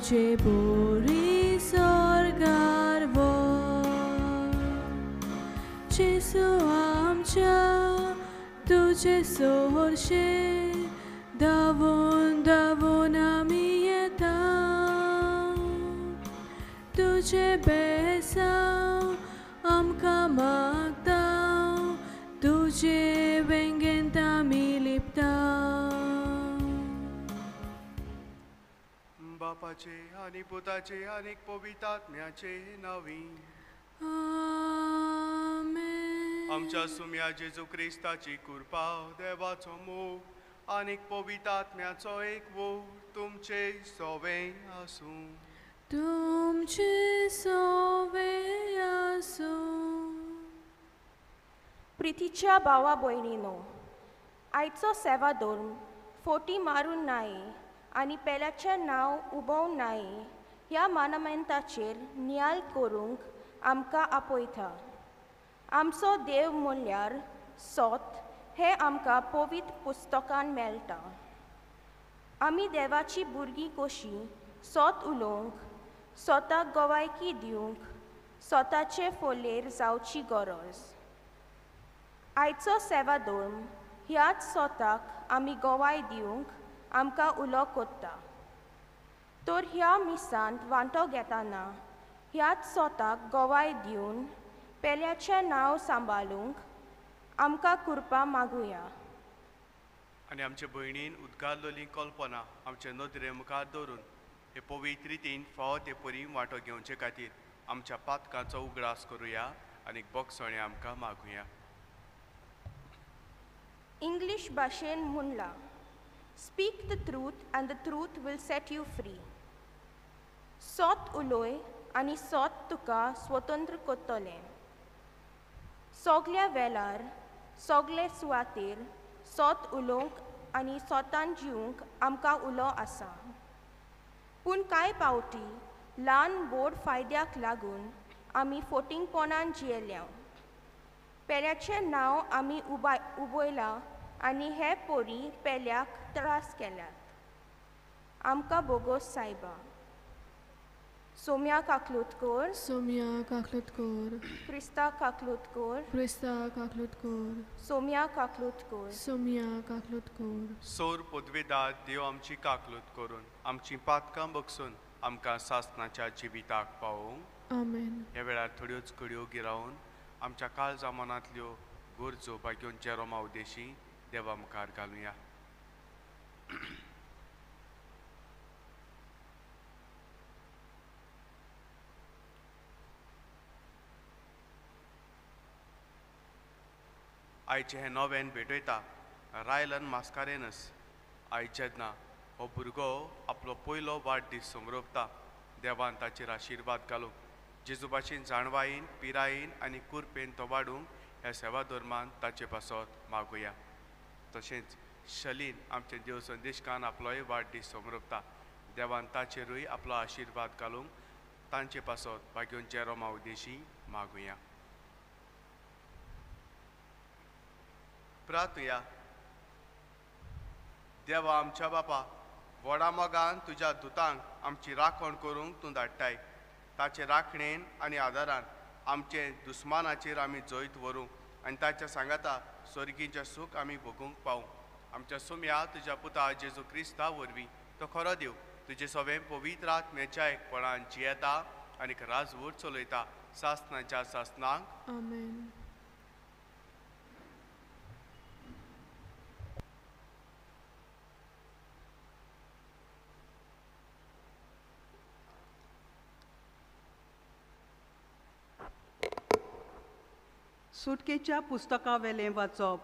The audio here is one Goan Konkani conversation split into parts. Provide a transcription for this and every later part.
तुजे बोरी स्वर्गार व्हर. जेजू आमच्या तुजे सोरशे धांवून धांवून आमी येता. तुजे बेसांव आमकां मागता, तुजे वेंगेंत आमी लिपता. बापाचे आनी पुताचे आनी पवित्र आत्म्याचे नांवी. आमेन. आमच्या सुम्या जेजू क्रिस्ताची कृपा, देवाचो मोग आनी पवित्र आत्म्याचो एकवट तुमचे सोवे आसूं. तुमचे सोवे आसूं. प्रितीच्या भावा भयणीनो, आयचो सेवा धर्म फोटी मारून नाय आनी पेल्याचें नांव उबोवंक नाय ह्या मानमेंताचेर नियाळ करूंक आमकां आपयता. आमचो देव म्हणल्यार सोत हें आमकां पवित्र पुस्तकान मेळटा. आमी देवाची भुरगीं कशीं सोत उलोवंक, सोताक गवायकी दिवंक, सोताचे फोलेर जावची गरज. आयचो सेवा धर्म ह्याच सोताक आमी गवाय दिवंक आमकां उलो कोत्ता. तर ह्या मिसांत वांटो घेतना ह्याच सोताक गवाय दिवन पेल्याचें नांव सांबाळूंक आमकां कृपा मागुया. आनी आमचे भयणीन उद्गारलेली कल्पना आमचे नदरे मुखार दवरून हे पवित्र रितीन फावो ते परी वांटो घेवचे खातीर आमच्या पातकांचो उगडास करुया आनी बोगसणे आमकां मागुया. इंग्लीश भाशेन म्हणलां, speak the truth and the truth will set you free. सोत उलोय आनी सोत तुका स्वतंत्र करतलें. सगल्या वेळार सगले सुवातेर सोत उलोवंक आनी सोतान जिवंक आमकां उलो आसा. पूण कांय पावटी ल्हान व्हड फायद्याक लागून आमी फोटिंगपणान जियेल्या. पेल्याचें नांव आमी उबयलां आनी हे पोरी पेल्याक त्रास केल्यात. आमकां बोगोस सायबा. सोम्या काकलूत कोर, सोम्या काकलूत कोर, क्रिस्ता काकलूत कोर, क्रिस्ता काकलूत कोर, सोम्या काकलूत कोर, सोम्या काकलूत कोर. सोर पदवेदार देव आमची काकलूत करून आमची पातकां बगसून आमकां सासणाच्या जिविताक पावोवंक. आमेन. ह्या वेळार थोड्योच घडयो गिरावन आमच्या काळजा मनांतल्यो गरजो भाग्योन जेरोमा उदेशी देवा मुखार घालुया. आयचें हें नोवेन भेटयता रायलन मास्कारेनस. आयज जेन्ना हो भुरगो आपलो पयलो वाडदीस समरोपता, देवान ताचेर आशिर्वाद घालूंक, जेजू भाशेन जाणवायेन, पिरायेन आनी कुरपेन तो वाडूंक ह्या सेवा धर्मान ताचे पासत मागुया. तशेंच शलीन आमचे देव संदेशकान आपलोय वाडदीस समरोपता, देवान ताचेरूय आपलो आशिर्वाद घालूंक तांचे पासत भाग्योन जेरोमा उदेशी मागुया. प्रार्थुया. देवा आमच्या बापा, व्हडा मोगान तुज्या दुतांक आमची राखण करूंक तूं धाडटाय. ताचे राखणेन आनी आदारान आमचे दुस्मानाचेर आमी जैत व्हरूं आनी ताच्या सांगाता स्वर्गीचें सूख आमी भोगूंक पावूं. आमच्या सुम्या तुज्या पुता जेजू क्रिस्ता वरवीं तो खरो देव तुजे सवें पवित्र आत्म्याच्या एकपणान जियेता आनी राजवट चलयता सासणाच्या सासणाक. आमेन. सुटकेच्या पुस्तकावेलें वाचप.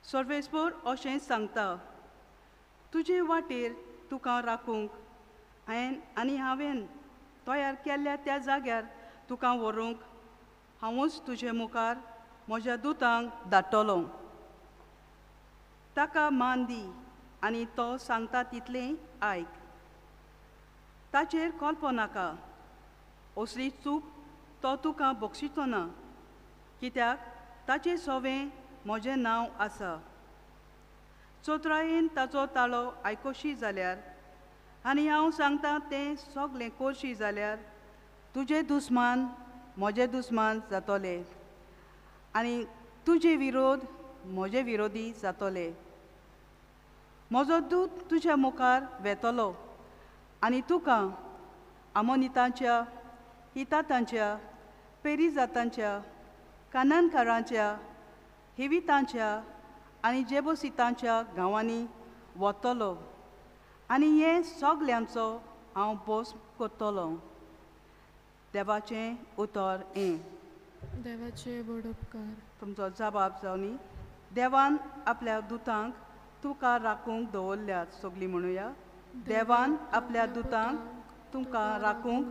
सर्वेस्पर अशें सांगता, तुजे वाटेर तुका राखूंक हांवें आनी हांवें तयार केल्ल्या त्या जाग्यार तुका व्हरूंक हांवूच तुजे मुखार म्हज्या दुतांक धाडटलो. ताका मान दी आनी तो सांगता तितलें आयक. ताचेर कल्पो नाका, असली चूक तो तुका बक्षिचो ना, कित्याक ताचें सवें म्हजें नांव आसा. चतुरायेन ताचो ताळो आयकोशी जाल्यार आनी हांव सांगता तें सगळें करशी जाल्यार तुजे दुस्मान म्हजे दुस्मान जातले आनी तुजे विरोध म्हजे विरोधी जातले. म्हजो दूत तुज्या मुखार वेतलो आनी तुका आमोनितांच्या, हितातांच्या, पेरिजातांच्या, कानानकारांच्या, हिवितांच्या आनी जेबोसितांच्या गांवांनी वतलो आनी हे सगल्यांचो हांव बोस करतलो. देवाचें उतर हें. देवाचे व्हड उपकार. तुमचो जबाब जावनी. देवान आपल्या दुतांक तुका राखूंक दवरल्यात. सगळीं म्हणुया, देवान आपल्या दुतांक तुमकां राखूंक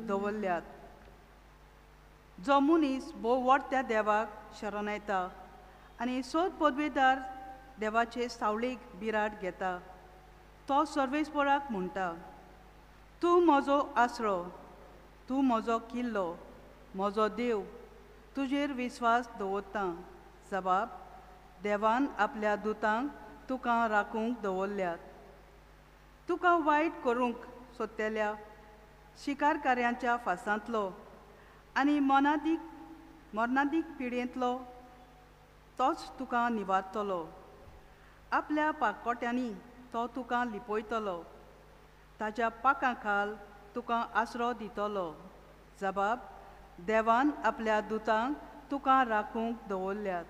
दवरल्यात. जो मनीस भोव व्हड त्या देवाक शरण येता आनी सोद पदवेदार देवाचे सावळेक बिराड घेता, तो सर्वेस्पराक म्हणटा, तूं म्हजो आसरो, तूं म्हजो किल्लो, म्हजो देव, तुजेर विस्वास दवरता. जबाब, देवान आपल्या दुतांक तुका राखूंक दवरल्यात. तुका वायट करूंक सोदतल्या शिकारकार्यांच्या फासांतलो आनी मरणादीक पिडयेंतलो तोच तुका निवारतलो. आपल्या पाकोट्यांनी तो तुका लिपयतलो, ताच्या पाकां खाल तुका आसरो दितलो. जबाब, देवान आपल्या दुतांक तुका राखूंक दवरल्यात.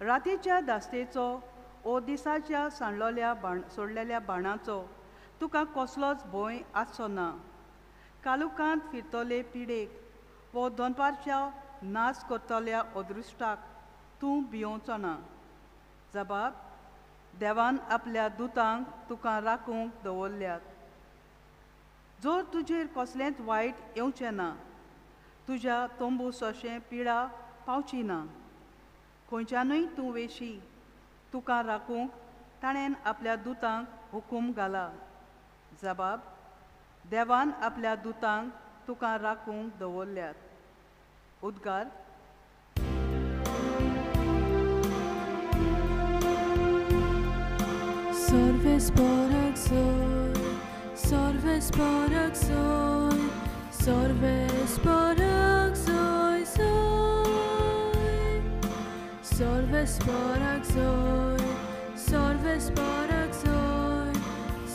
रातीच्या दास्तेचो ओ दिसाच्या सांडलेल्या सोडलेल्या बाणाचो तुका कसलोच भंय आसचो ना. कालुकांत फिरतले पिडेक वो दनपारच्या नाश करतल्या अदृश्टाक तूं भियोवचो ना. जबाब, देवान आपल्या दुतांक तुका राखूंक दवरल्यात. जर तुजेर कसलेंच वायट येवचें ना, तुज्या तंबू सोशें पिडा पावची ना. खंयच्यानूय तूं वेशी, तुका राखूंक ताणें आपल्या दुतांक हुकूम घाला. जबाब, देवान आपल्या दुतांक तुका राखूंक दवरल्यात. उद्गार. सर्वेस्पराक सोय, सर्वेस्पराक सोय, सर्वेस्पराक सोय सोय. सर्वेस्पराक सोय, सर्वेस्पराक सोय,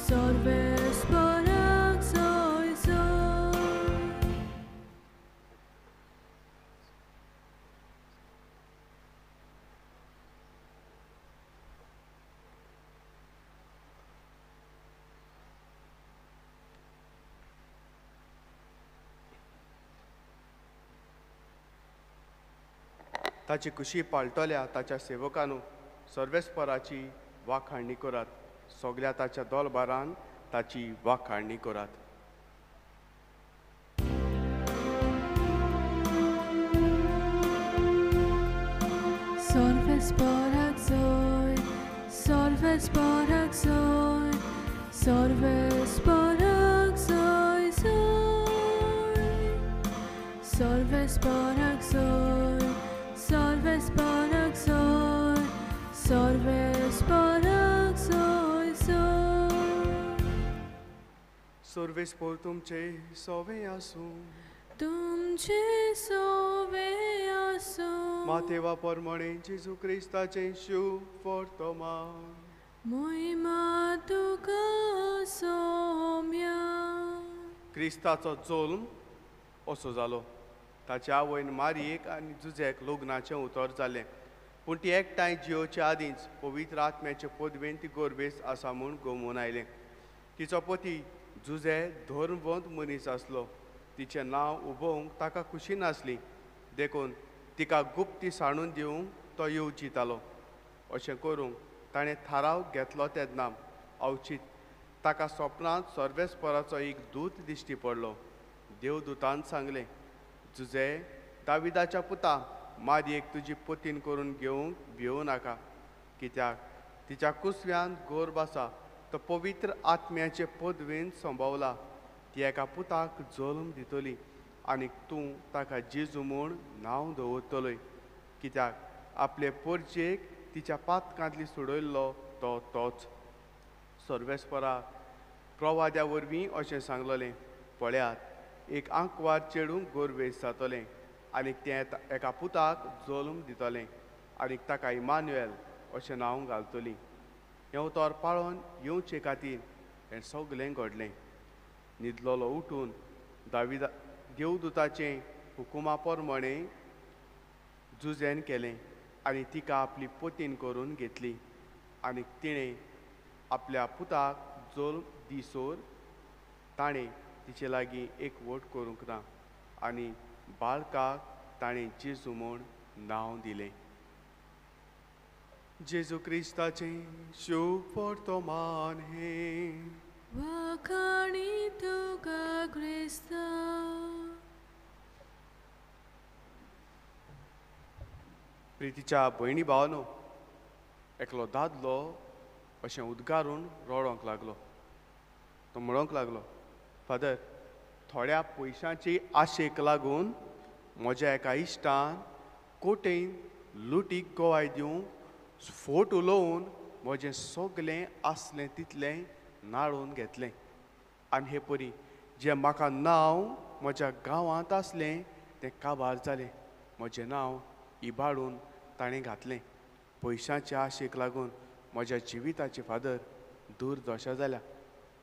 सर्वेस्पराक सोय सोय. ताची कुशी पाळटल्या ताच्या सेवकांनो सर्वेस्पराची वाखाणणी करात. सगल्या ताच्या दोलबारान ताची वाखाणणी करात. सर्वेस्पराक सोय, सर्वेस्पराक सोय, सर्वेस्पराक सोय सोय. सर्वेस्पराक सोय, सर्वेस्पराक सोय, सर्वेस्पराक सोय सोय. सर्वेस्पर तुमचे सोवे आसूं. तुमचे सोवे आसूं. मातेवा परमणे जेजू क्रिस्ताचें शुभ वर्तमान. मोहिमा तुका सोम्या. क्रिस्ताचो जल्म असो जालो. ताच्या आवयन मारयेक आनी जुझेक लग्नाचें उतर जालें, पूण ती एकठांय जियोच्या आदींच पवित्र आत्म्याचे पदवेन ती गोरवेस आसा म्हूण गोमून आयलें. तिचो पती जुझे धर्मवंत मनीस आसलो. तिचें नांव उबोवंक ताका खुशी नासली, देखून तिका गुप्ती सांडून दिवंक तो येवजितालो. अशें करूंक ताणें थाराव घेतलो तेन्ना अवचीत ताका सपनांत सर्वेस्पराचो एक दूत दिश्टी पडलो. देवदूतान सांगलें, जुझे दाविदाच्या पुता, मारयेक तुजी पतीन करून घेवंक भियोवं नाका, कित्याक तिच्या कुसव्यान गर्भ आसा, तो पवित्र आत्म्याचे पदवेन संभवला. ती एका पुताक जल्म दितली आनी तूं ताका जेजू म्हूण नांव दवरतलोय, कित्याक आपले पोरचेक तिच्या पातकांतली सोडयल्लो तो तोच. सर्वेस्परा प्रवाद्या वरवीं अशें सांगलोलें, पळयात एक आंकवार चेडूंक गोरवेस जातलें आनी तें एका पुताक जल्म दितलें आनी ताका इमानुएल अशें नांव घालतली. हें उतर पाळोन येवचे खातीर हें सगलें घडलें. न्हिदलोलो उठून दाविदा देवदूताचें हुकुमा प्रमाणे जुजेन केलें आनी तिका आपली पोतीन करून घेतली आनी तिणें आपल्या पुताक जल्म दिसोर ताणें तिचे लागीं एकवट करूंक ना आनी बाळकाक ताणें जेजू म्हूण नांव दिलें. जेजू क्रिस्ताचें शुभ वर्तमान हें. वाखाणी तुका क्रिस्ता. प्रितीच्या भयणी भावानो, एकलो दादलो अशें उद्गारून रडोंक लागलो. तो म्हणोंक लागलो, फादर, थोड्या पयशांची आशेक लागून म्हज्या एका इश्टान कोटेन लुटीक गोवाय दिवंक फोट उलोवन म्हजें सगलें आसलें तितलें नाळून घेतलें आनी हे परी जें म्हाका नांव म्हज्या गांवांत आसलें तें काबार जालें. म्हजें नांव इबाडून ताणें घातलें. पयशांचे आशेक लागून म्हज्या जिविताची फादर दुर्दशा जाल्या.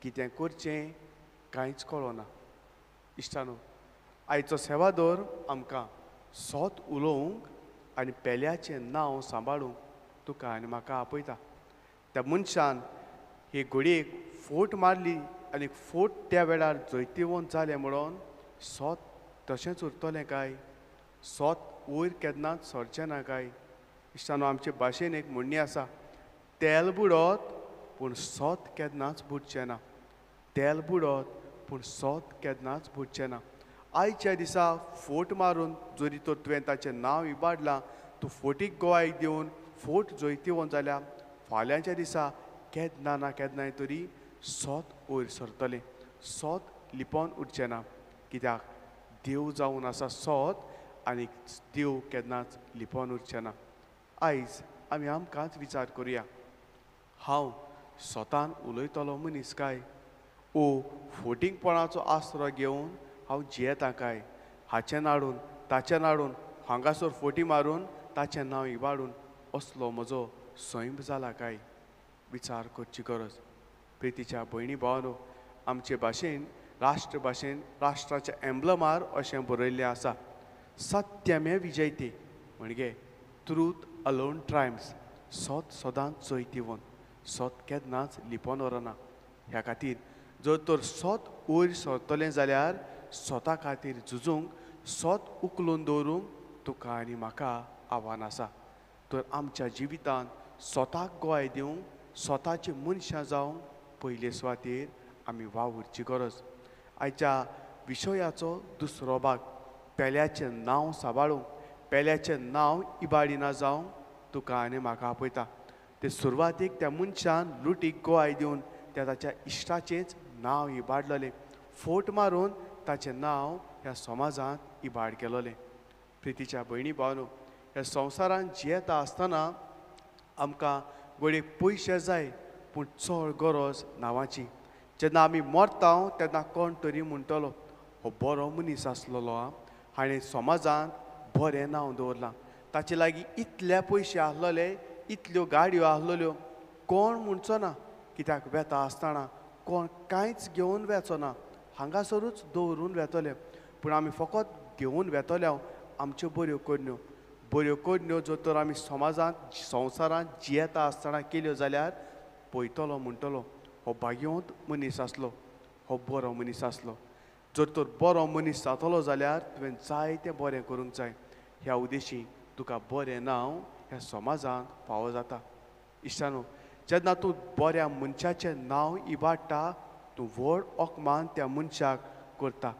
कितें करचें कांयच कळना. इश्टानो, आयचो सेवादोर आमकां सोत उलोवंक आनी पेल्याचें नांव सांबाळूंक तुका आनी म्हाका आपयता. त्या मनशान हे घडयेक फोट मारली आनी फोट त्या वेळार जैतिवंत जालें म्हणून सोत तशेंच उरतलें काय? सोत वयर केन्नाच सरचें ना काय? इश्टानो, आमचे भाशेन एक म्हणणी आसा, तेल बुडत पूण सोत केन्नाच बुडचें ना. तेल बुडत पूण सोत केन्नाच बुडचें ना. आयच्या दिसा फोट मारून जरी तर तुवें ताचें नांव इबाडलां, तूं फोटीक गोवाय दिवन फोट जैतिवंत जाल्या फाल्यांच्या दिसा केन्ना ना केन्नाय तरी सोत वयर सरतलें. सोत लिपोवन उरचें ना. कित्याक देव जावन आसा सोत आनी देव केन्नाच लिपोवन उरचें ना. आयज आमी आमकांच विचार करुया, हांव स्वतान उलयतलो मनीस काय ओ फोटींगपणाचो आसरो घेवन हांव जियेतां काय? हाचें नाडून ताचें नाडून हांगासर फोटी मारून ताचें नांव इबाडून असलो म्हजो सैम जाला काय? विचार करची गरज. प्रितीच्या भयणी भावानो, आमचे भाशेन राष्ट्र भाशेन राष्ट्राच्या एम्ब्लमार अशें बरयल्लें आसा, सत्यमेव विजयते, म्हणजे ट्रूथ अलोन ट्रायम्स. सत सदांच जैतिवंत, सत केन्नाच लिपोवन व्हरना. ह्या खातीर जर तर सत वयर सरतलें जाल्यार स्वता खातीर झुजूंक, सत उखलून दवरूंक तुका आनी म्हाका आव्हान आसा. तर आमच्या जिवितांत स्वताक गोवाय दिवंक, स्वताची मनशां जावंक पयले सुवातेर आमी वावुरची गरज. आयच्या विशयाचो दुसरो भाग, पेल्याचें नांव सांबाळूंक, पेल्याचें नांव इबाडिना जावंक तुका आनी म्हाका आपयता. ते सुरवातीक त्या मनशान लुटीक गोवाय दिवन त्या ताच्या इश्टाचेंच नांव इबाडलेलें, फोट मारून ताचें नांव ह्या समाजांत इबाड केलोलें. प्रितीच्या भयणी भावानो, ह्या संवसारांत जियेता आसतना आमकां घडये पयशे जाय पूण चड गरज नांवाची. जेन्ना आमी मरता तेन्ना कोण तरी म्हणटलो, हो बरो मनीस आसलेलो आं, हाणें समाजांत बरें नांव दवरलां, ताचे लागीं इतले पयशे आसलेले, इतल्यो गाडयो आसलेल्यो. कोण म्हणचो ना, कित्याक वेता आसतना कोण कांयच घेवन वेचो ना, हांगासरूच दवरून वेतले. पूण आमी फकत घेवन वेतले आमच्यो बऱ्यो करण्यो. बऱ्यो करण्यो जर तर आमी समाजांत संवसारांत जियेता आसतना केल्यो जाल्यार पळयतलो म्हणटलो, हो भाग्यवंत मनीस आसलो, हो बरो मनीस आसलो. जर तर बरो मनीस जातलो जाल्यार तुवें जायतें बरें करूंक जाय. ह्या उद्देशी तुका बरें नांव ह्या समाजांत फावो जाता. इश्टानो, जेन्ना तूं बऱ्या मनशाचें नांव इबाडटा तूं व्हड अपमान त्या मनशाक करता.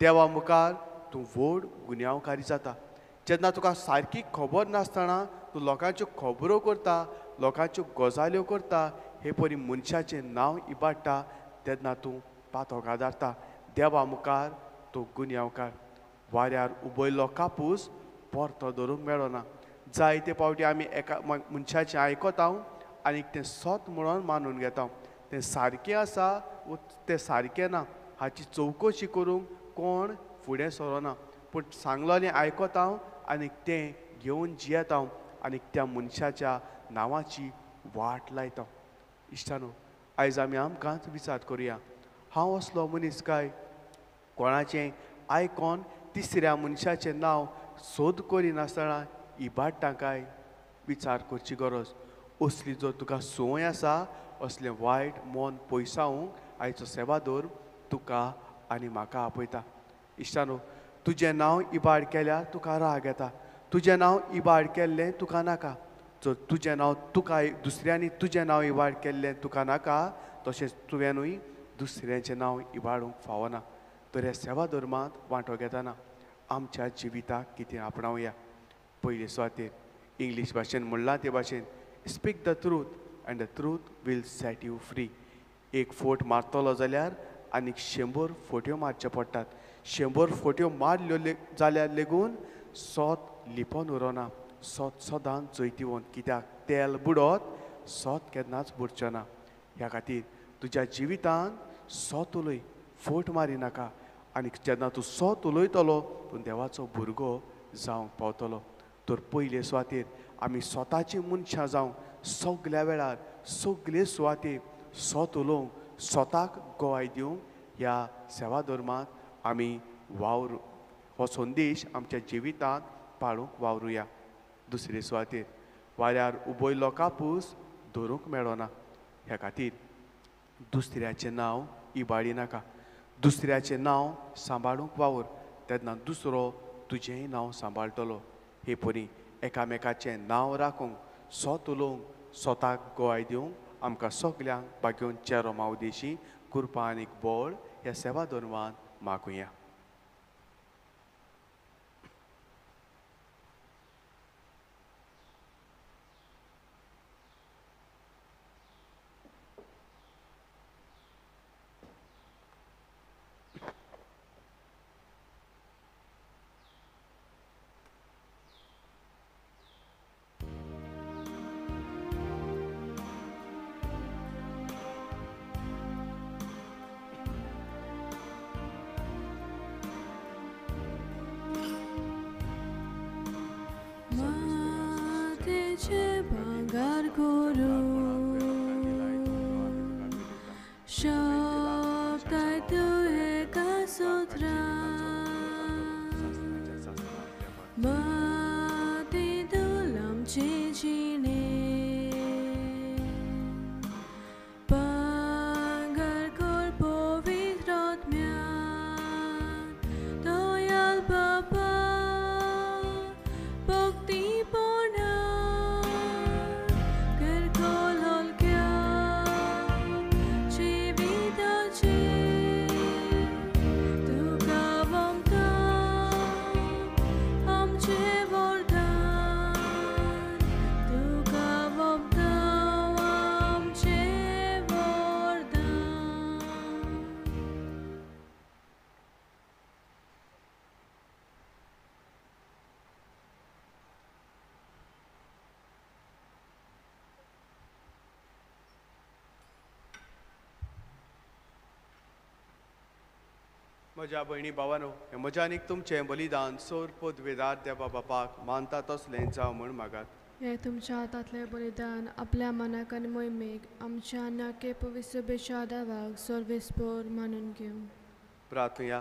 देवा मुखार तूं व्हड गुन्यांवकारी जाता. जेन्ना तुका सारकी खबर नासतना तूं लोकांच्यो खबरो करता, लोकांच्यो गजाल्यो करता, हे परी मनशाचें नांव इबाडटा तेन्ना तूं पातोक आदारता. देवा मुखार तूं गुन्यांवकार. वाऱ्यार उबयल्लो कापूस परतो धरूंक मेळना. जायते फावटी आमी एका मनशाचें आयकता आनी तें सत म्हणून मानून घेता. तें सारकें आसा वो तें सारकें ना हाची चवकशी करूंक कोण फुडें सरना, पूण सांगलोलें आयकता हांव आनी तें घेवन जियेता हांव आनी त्या मनशाच्या नांवाची वाट लायता. इश्टानो, आयज आमी आमकांच विचार करुया, हांव असलो मनीस काय कोणाचें आयकोन तिसऱ्या मनशाचें नांव सोद करिनासतना इबाडटा काय? विचार करची गरज. असली जर तुका संवय आसा असलें वायट मन पयसावंक आयचो सेवादोर तुका आनी म्हाका आपयता. इश्टानो, तुजें नांव इबाड केल्यार तुका राग येता, तुजें नांव इबाड केल्लें तुका नाका. जर तुजें नांव तुका दुसऱ्यांनी तुजें नांव इबाड केल्लें तुका नाका, तशेंच तुवेंनूय दुसऱ्यांचें नांव इबाडूंक फावना. तर ह्या सेवा धर्मांत वांटो घेतना आमच्या जिविताक कितें आपणावया. पयले सुवातेर इंग्लीश भाशेन म्हणलां ते भाशेन, speak the truth and the truth will set you free. एक फोट मारतलो जाल्यार आनीक 100 फोट्यो मारच्यो पडटात. 100 फोट्यो मारल्यो जाल्यार लेगून सोत लिपोन उरना, सोत सदांच जैतिवंत. कित्याक तेल बुडत सोत केन्नाच बुडचो ना. ह्या खातीर तुज्या जिवितांत सोत उलय, फोट मारी नाका. आनी जेन्ना तूं सोत उलयतलो तूं देवाचो भुरगो जावंक पावतलो. तर पयले सुवातेर आमी स्वताची मनशां जावंक सगल्या वेळार सगले सुवातेर सोत उलोवंक स्वताक गोवाय दिवंक ह्या सेवा धर्मांत आमी वावर हो संदेश आमच्या जिवितांत पाळूंक वावरुया. दुसरे सुवातेर वाऱ्यार उबयल्लो कापूस धरूंक मेळना. ह्या खातीर दुसऱ्याचें नांव इबाडी नाका, दुसऱ्याचें नांव सांबाळूंक वावर, तेन्ना दुसरो तुजेंय नांव सांबाळटलो. हे परी एकामेकाचें नांव राखूंक सोत उलोवंक स्वताक गोवाय दिवंक आमकां सगल्यांक बागेवन चेरो मावदेशी कृपा आनीक बळ ह्या सेवा धर्मांत मागुया. म्हज्या भयणी भावानो, हें म्हज्या आनीक तुमचें बलिदान सोर पदवेदार देवा बापाक मानता तसलें जावं म्हूण मागात. हें तुमच्या हातांतलें बलिदान आपल्या मनाक आनी मोहिमेक आमच्या नाके पवित्र देवाक सर्वेस्पोर मानून घेवं. प्रार्थुया.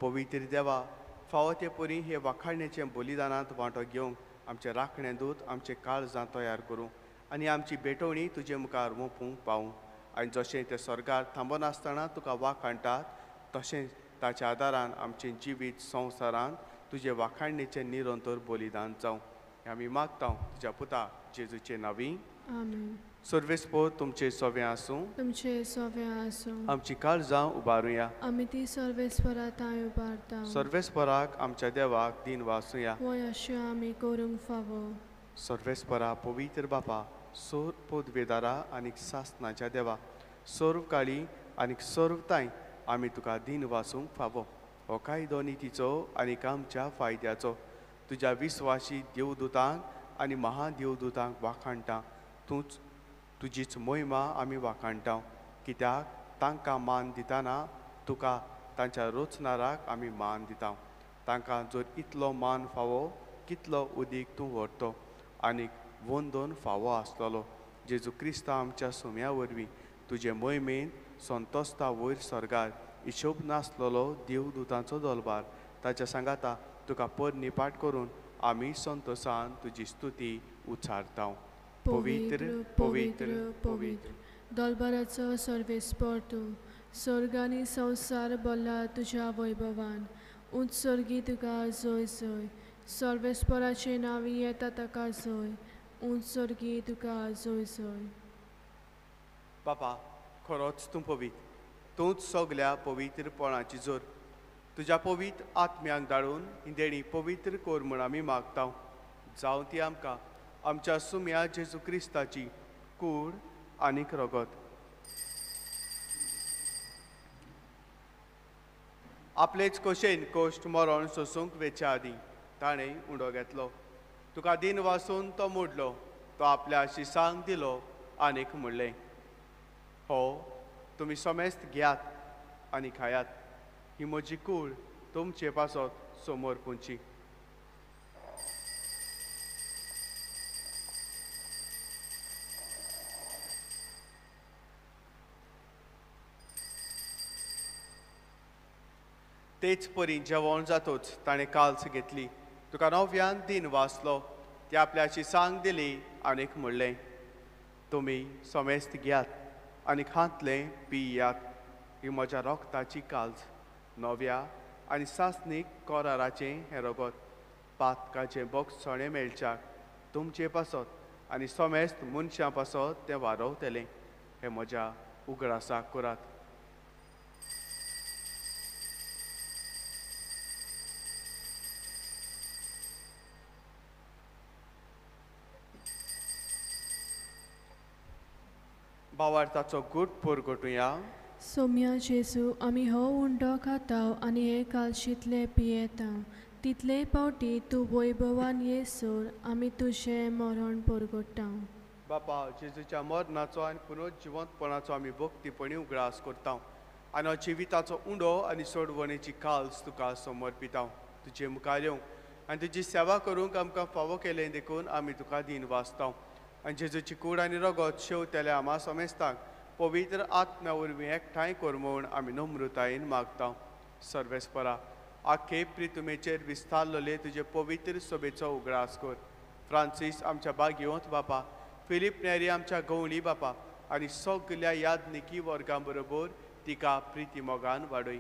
पवित्र देवा, फावो ते परी हे वाखाणण्याचें बलिदानांत वांटो घेवंक आमचें राखणें दूत आमचें काळजां तयार करूं आनी आमची भेटवणी तुजे मुखार मोपूंक पावूं. आनी जशें ते स्वर्गार थांबनासतना तुका वाखाणटात तशेंच ताच्या आदारान आमचें जिवीत संवसारान तुजे वाखाणणेचें निरंतर बलिदान जावं. हें आमी मागता तुज्या पुता जेजूचे नांवी. आमेन. सर्वेस्पोर तुमचे सोवे आसूं. तुमचे सोवे आसूं. आमची काळजां उबारुया. आमी ती सर्वेस्परा तांय उबारता. सर्वेस्पराक आमच्या देवाक दिन वासुया. वय अशें आमी करूंक फावो. सर्वेस्परा पवित्र बापा, सोर पदवेदारा आनी सासनाच्या देवा, सर्व काळी आनी सर्व तांय आमी तुका दिन वासूंक फावो. हो कायदो नितीचो आनी आमच्या फायद्याचो. तुज्या विस्वाशी देवदूतांक आनी महादेवदूतांक वाखाणटा. तूंच तुजीच मोहिमा आमी वाखाणटा, कित्याक तांकां मान दितना तुका तांच्या रोचनाराक आमी मान दिता। तांकां जर इतलो मान फावो कितलो उदीक तूं व्हरतो आनीक वंदोन फावो आसतलो। जेजू क्रिस्ता आमच्या सुम्या वरवीं तुजे मोहिमेन संतोस्ता वयर स्वर्गार हिशोब नासलेलो देवदूतांचो दलबार ताच्या सांगाता तुका परनिपाट करून आमी संतोसान तुजी स्तुती उच्चारता। पवित्र पवित्र पवित्र दलबाराचो सर्वेस्पर तूं, स्वर्ग आनी संवसार भरला तुज्या वैभवान। उंच स्वर्गी तुका जय जय, सर्वेस्पराचें नांव येता ताका जय, उंच स्वर्गी तुका जय जय। बापा खरोच तूं पवित्र, तूंच सगल्या पवित्रपणाची जोर। तुज्या पवित्र आत्म्यांक धाडून ही देणी पवित्र कर म्हूण आमी मागता। जावं ती आमकां आमच्या सुम्या जेजू क्रिस्ताची कूड आनीक रगत। आपलेच कशेन कश्ट मरण सोसूंक वेच्या आदीं ताणें उंडो घेतलो, तुका दिन वासून तो मोडलो, तो आपल्या शिसांक दिलो आनीक म्हणलें, हो तुमी समेस्त घेयात आनी खायात, ही म्हजी कूड तुमचे पासत समोर पुंची। तेच परी जेवण जातोच ताणें काल्स घेतली, तुका नव्यान दिन वाचलो, ती आपल्या शिसांक दिली आनीक म्हणलें, तुमी समेस्त घेयात आनी हांतलें पियात, ही म्हज्या रोगताची काल्स, नव्या आनी सासणीक कराराचें हें रगत, पातकाचें बोगसणें मेळच्याक तुमचे पासत आनी समेस्त मनशां पासत तें वारवतलें, हें म्हज्या उगडासाक करात। भावार्थाचो गूट पुरगटुया। सोम्या जेजू, आमी हो उंडो खाताव आनी हे कालशींतले पियेता, तितले पावटी तूं वैभवान येसर आमी तुजें मरण परगट्टा। बापा जेजूच्या मरणाचो आनी पुनर्जिवंतपणाचो आमी भक्तीपणी उगडास करता आनी हो जिविताचो उंडो आनी सोडवणेची काल्स तुका समर्पिता। तुजे मुखार येवंक आनी तुजी सेवा करूंक आमकां फावो केलें देखून आमी तुका दिन वाचता आनी जेजूची कूड आनी रगत शेवतेल्या आमा समेस्तांक पवित्र आत्म्या वरवीं एकठांय कर म्हूण आमी नम्रतायेन मागता। सर्वेस्परा आखे प्रितुमेचेर विस्तारलेले तुजे पवित्र सभेचो उगडास कर। फ्रांसीस आमच्या बागियोंत बापा, फिलीप नेरी आमच्या गवळी बापा आनी सगल्या यादनिकी वर्गां बरोबर तिका प्रिती मोगान वाडय।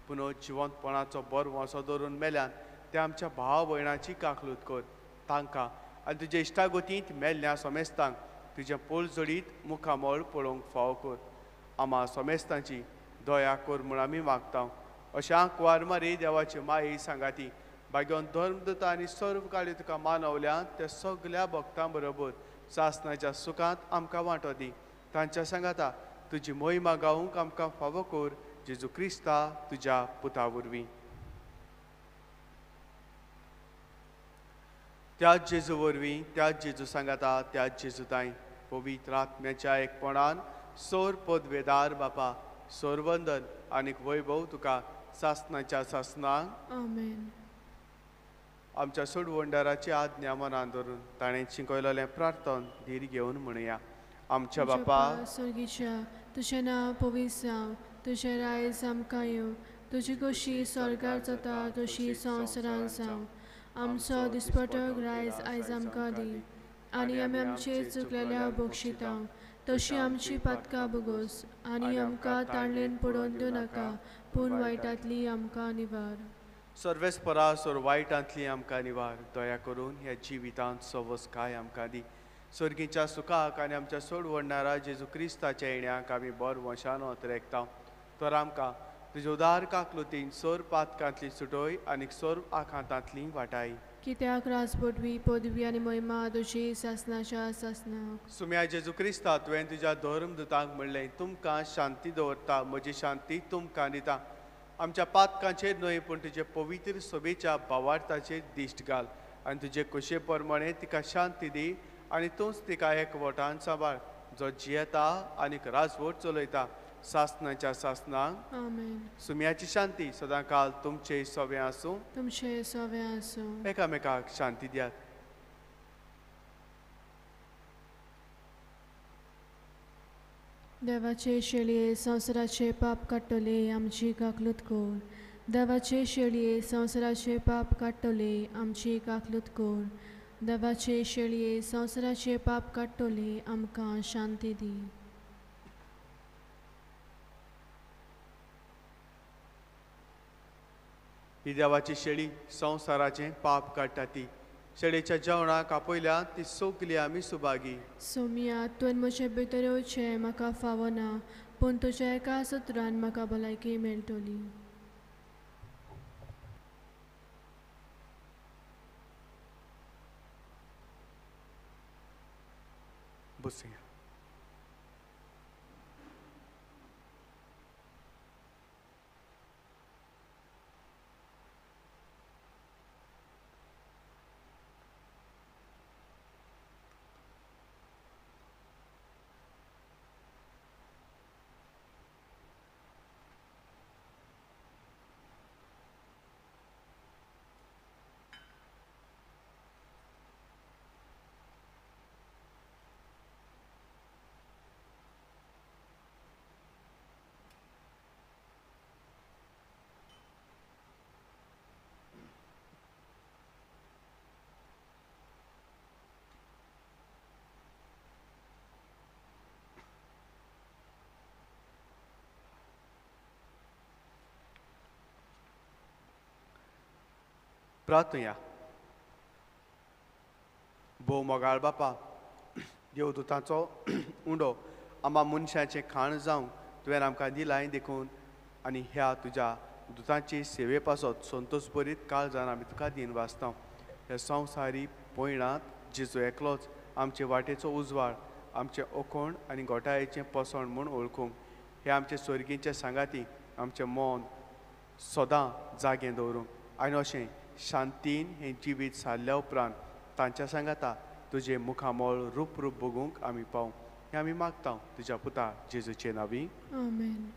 पुनः जिवंतपणाचो बरवसो दवरून मेल्यान त्या आमच्या भाव भयणाची काकलूत कर, तांकां आनी तुजे इश्टागतींत मेल्ल्या समेस्तांक तुजें पोळजडीत मुखामळ पळोवंक फावो कर। आमा समेस्तांची दया कर म्हूण आमी मागता। अशें आंकवार मारी देवाची माई सांगाती भाग्योन धर्मदूता आनी सर्व काळी तुका मानवल्या त्या सगल्या भक्तां बरोबर सासणाच्या सुखांत आमकां वांटो दी। तांच्या सांगाता तुजी मोहिमा गावंक आमकां फावो कर, जेजू क्रिस्ता तुज्या पुता वरवीं। त्याच जेजू वरवीं, त्याच जेजू सांगाता, त्याच जेजू ताई पवित्र आत्म्याच्या एकपणान सोर पदवेदार बापा सोरवंदन आनीक वैभव तुका सासणाच्या सासणाक आमेन। आमच्या सोडवंडाराची आज्ञा मनान धरून ताणें शिकयलेलें प्रार्थन धीर घेवन म्हणया। आमच्या बापा स्वर्गीच्या, तुजें नांव पवित्र जावं, तुजें रायज आमकां येवं, तुजी खोशी स्वर्गार जाता तशी संवसारांत जावं। आमचो दिसपटो रायज आयज आमकां दी आनी आमी आमचे चुकलेल्या बक्षिता तशी आमची पातकां बोगोस आनी आमकां ताणलेन पडोवन दिवं नाका, पूण वायटांतली आमकां निवार। सर्वेस्परा सोर वायटांतली आमकां निवार। दया करून ह्या जिवितांत सवसकाय आमकां दी। स्वर्गीच्या सुखाक आनी आमच्या सोडवणारा जेजू क्रिस्ताच्या येण्याक आमी बर वंशान अतरेकता। तर आमकां तुज्या उदार काकलुतीन सोर पातकांतली सुटोय आनी सोर आखातांतली वाटाय। कित्याक राजपटवी पदवी आनी महिमा तुजी सासणाच्या सासणाक। सुम्या जेजू क्रिस्ता, तुवें तुज्या धर्मदूतांक म्हणलें, तुमकां शांती दवरता, म्हजी शांती तुमकां दिता। आमच्या पातकांचेर न्हय पूण तुजे पवित्र सभेच्या भावार्थाचेर दिश्ट घाल आनी तुजे खोशये प्रमाणे तिका शांती दी आनी तूंच तिका एकवटान सांबाळ। जो जियेता आनीक राजवट चलयता सासनाच्या सासनाक। आमेन। सुम्याची शांती सदांकाल तुमचे सोवे आसूं। तुमचे सोवे आसूं। एकामेकाक शांती दियात। देवाचे शेळये संवसाराचे पाप काडटले आमची काकलूत कर। देवाचे शेळये संवसाराचे पाप काडटले आमची काकलूत कर। देवाचे शेळये संवसाराचे पाप काडटले आमकां शांती दी। ही देवाची शेळी संवसाराचें पाप काडटा ती शेळेच्या जेवणाक आपयल्या ती सगली आमी सुभागी। सोमिया तुवें म्हजे भितर येवचें म्हाका फावना, पूण तुज्या एका सत्रान म्हाका भलायकी मेळटली। बसया। प्रार्थुया। भोव मोगाळ बापा, देवदूतांचो उंडो आमा मनशाचें खाण जावंक तुवें आमकां दिलाय देखून आनी ह्या तुज्या दुतांचे सेवे पासत संतोष भरीत काळजान आमी तुका दिन वाचता। ह्या संवसारी पयणांत जेजू एकलोच आमचे वाटेचो उजवाड, आमचें ओखण आनी गोठायेचें पोसण म्हूण वळखूंक हे आमचे स्वर्गींचे सांगाती आमचें मन सदां जागें दवरूंक आनी अशें शांतीन हें जिवीत सारल्या उपरांत तांच्या सांगाता तुजें मुखामळ रूप रूप बघूंक आमी पावूं हें आमी मागता तुज्या पुता जेजूचे नांवी। आमेन।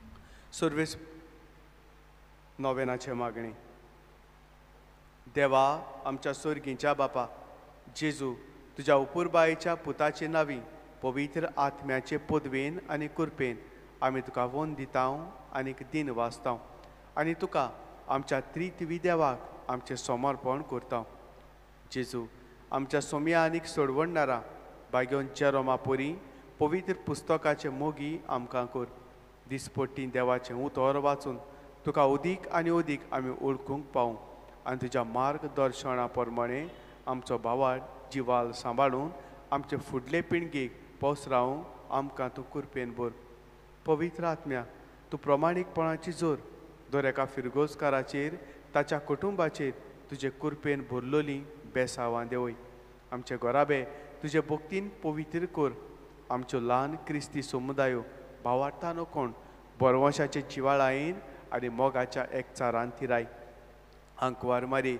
सर्वेस नोवेनाचे मागणी। देवा आमच्या स्वर्गींच्या बापा, जेजू तुज्या उपुरबायेच्या पुताचे नांवी पवित्र आत्म्याचे पदवेन आनी कृपेन आमी तुका वन दिता आनी दिन वाचता आनी तुका आमच्या त्रित्वी देवाक आमचें समर्पण करता। जेजू आमच्या सोम्या आनीक सोडवणणारा बागेवन जेरोमा पोरी पवित्र पुस्तकाचे मोगी आमकां कर। दिसपट्टी देवाचें उतर वाचून तुका अदीक आनी अदीक आमी वळखूंक पावूं आनी तुज्या मार्गदर्शना प्रमाणे आमचो भावाड जिवाल सांबाळून आमचे फुडले पिणगेक पोसरावंक आमकां तूं कृपेन भर। पवित्र आत्म्या तूं प्रमाणीकपणाची जोर दर एका फिरगोजकाराचेर ताच्या कुटुंबाचेर तुजे कृपेन भरलोली बेसावां देवय। आमचे घराबे तुजे भक्तीन पवित्र कर। आमच्यो ल्हान क्रिस्ती समुदायो भावार्थान कोण बरवंशाचे जिवाळायेन आनी मोगाच्या एकचारान थिराय। आंकवार मारी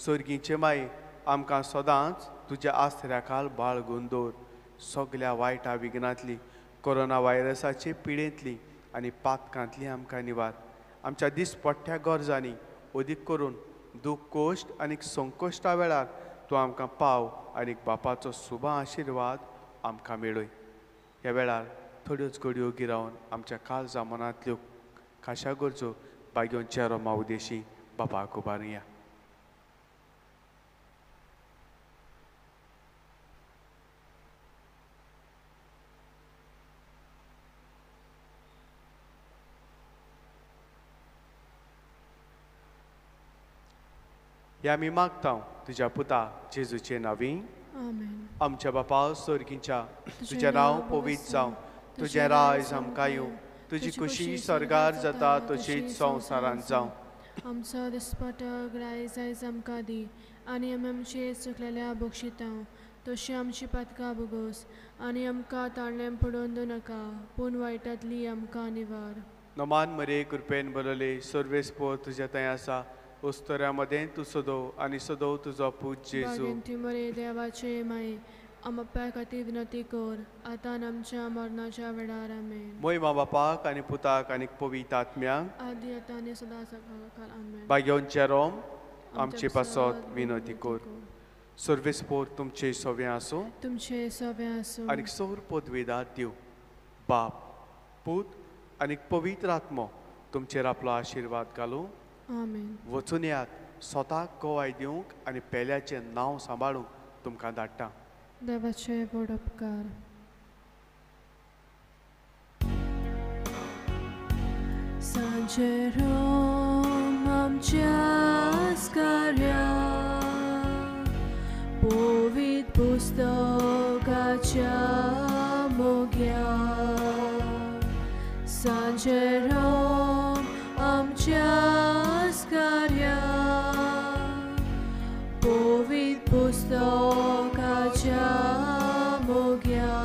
सोर्गींचे माये आमकां सदांच तुज्या आसऱ्या खाल बाळगून दवर। सगल्या वायटा विघ्नांतली, कोरोना व्हायरसाचे पिडेंतली आनी पातकांतली आमकां निवार। आमच्या दिसपट्ट्या गरजांनी अदीक करून दूख कोश्ट आनी संकश्टा वेळार तूं आमकां पाव आनी बापाचो सुबा आशिर्वाद आमकां मेळय। ह्या वेळार थोड्योच घडयो गिरावन आमच्या काळजा मनांतल्यो खाशा गरजो बागेवन चेरो उदेशी बापाक उबारुया। हे आमी मागता तुज्या पुता जेजूचे नांवी। आमेन। आमच्या बापा स्वर्गीच्या, तुजें नांव पवित्र जावं, तुजें राज आमकां येवं, तुजी खुशी स्वर्गार जाता तशीच संवसारांत जावं। आमचो दिसपटो ग्रायज आयज आमकां दी आनी आमी आमचे चुकलेल्या बक्षिता तशी आमची पातकां भोगोस आनी आमकां ताळ्यान पडोवन दवर नाका, पूण वायटांतली आमकां निवार। नमान मरे कृपेन बरले सर्वेस्पोर तुज्या थंय आसा, उस्तोऱ्या मदें तूं सदो आनी सदो तुजो पूत जेजू। भाग्यवंती मरे देवाचे माये, आमच्या खातीर विनंती कर आतां आमच्या मरणाच्या वेळार. आमेन. मोहिमा बापाक आनी पुताक आनी पवित्र आत्म्याक आदी आतां आनी सदां सकाळ. आमेन. भाग्योन जेरोम आमचे पासत विनंती कर. सर्वेस्पोर तुमचे सवे आसूं तुमचे सवे आसूं आनी सौर पदवेदार दिवं. बाप पूत आनी पवित्र आत्मो तुमचेर आपलो आशिर्वाद घालूं. आमेन. वचून यात स्वताक गोवाय दिवंक आनी पेल्याचें नांव सांबाळूंक तुमकां धाडटा. देवाचे व्हड उपकार. सांजेरोम आमच्या कार्या पवित्र पुस्तकाच्या मोग्या सांजेरोम आमच्या कार्या पवित्र पुस्तकाच्या मोग्या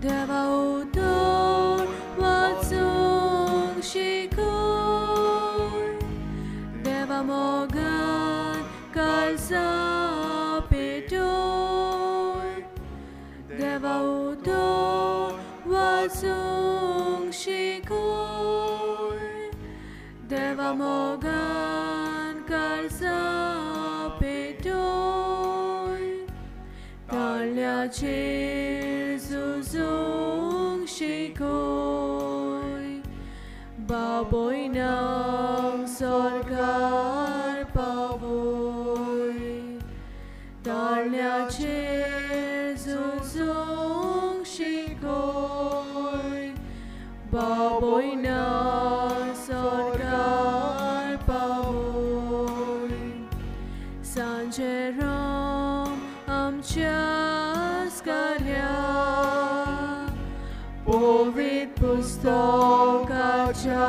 देवा उतर वाचूंक शिकोय देवा मोगान काळजा पेटोय देवा उतर वाचूंक शिकोय देवा मोगान काळजा पेटोय ताळ्याचेर झुजूंक शिकोय बाबोयनांक स्वर्गार पावोय ताळ्याचेर झुजूंक शिकोय बाबोयनांक स्वर्गार पावोय. सांजेरोम आमच्या कार्या पवित्र पुस्तकाच्या